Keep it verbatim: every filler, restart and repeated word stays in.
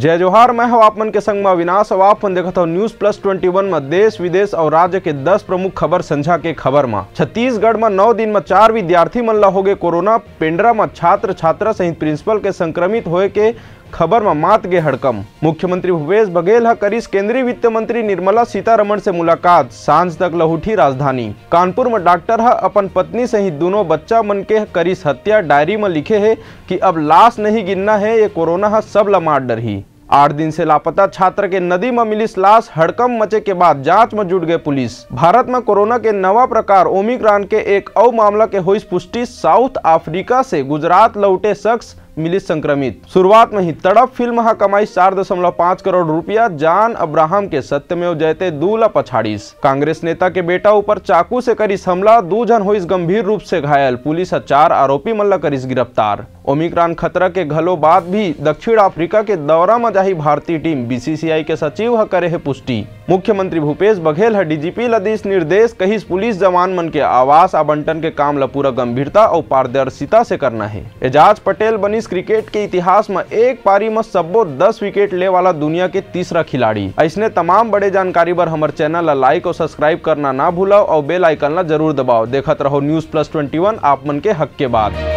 जय जोहार, मैं हव आप मन के संग म अविनाश, अउ आप मन देखत हव News Plus Twenty One म देश विदेश अउ राज्य के दस प्रमुख खबर। संझा के खबर म, छत्तीसगढ़ म नौ दिन म चार विद्यार्थी मन ला होगे कोरोना। पेंड्रा म छात्र छात्रा सहित प्रिंसिपल के संक्रमित होए के खबर म मात गे हड़कम। मुख्यमंत्री भूपेश बघेल ह करिस केंद्रीय वित्त मंत्री निर्मला सीतारमण से मुलाकात, सांझ तक लहुटी राजधानी। कानपुर म डॉक्टर ह अपन पत्नी सहित दूनों बच्चा मन के करिस हत्या, डायरी म लिखे हे कि अब लाश नहीं गिनना हे, ये कोरोना ह सब ला मार डरही। आठ दिन से लापता छात्र के नदी म मिलिस लाश, हड़कम मचे के बाद जांच म जुट गए पुलिस। भारत म कोरोना के नवा प्रकार ओमिक्रॉन के एक अउ मामला के होइस पुष्टि, साउथ अफ्रीका से गुजरात लौटे शख्स मिलिस संक्रमित। शुरुआत म ही तड़प फिल्म ह कमाइस चार दशमलव पाँच करोड़ रुपया, जॉन अब्राहम के सत्यमेव जयते दू ला पछाड़िस। कांग्रेस नेता के बेटा ऊपर चाकू से करिस हमला, दू झन होइस गंभीर रूप से घायल, पुलिस ह चार आरोपी मन ला करिस गिरफ्तार। ओमिक्रॉन खतरा के घलो बाद भी दक्षिण अफ्रीका के दौरा म जाही भारतीय टीम, बीसीसीआई के सचिव ह करे हे पुष्टि। मुख्यमंत्री भूपेश बघेल ह डीजीपी ल दिस निर्देश, कहिस पुलिस जवान मन के आवास आवंटन के काम ल पूरा गंभीरता अउ पारदर्शिता से करना हे। एजाज पटेल बनिस क्रिकेट के इतिहास म एक पारी म सब्बो दस विकेट ले वाला दुनिया के तीसरा खिलाड़ी। अइसने तमाम बड़े जानकारी बर हमर चैनल ल like अउ subscribe करना ना भूलव अउ bell icon ल जरूर दबाव। देखत रहो News Plus Twenty One, आप मन के हक के बात।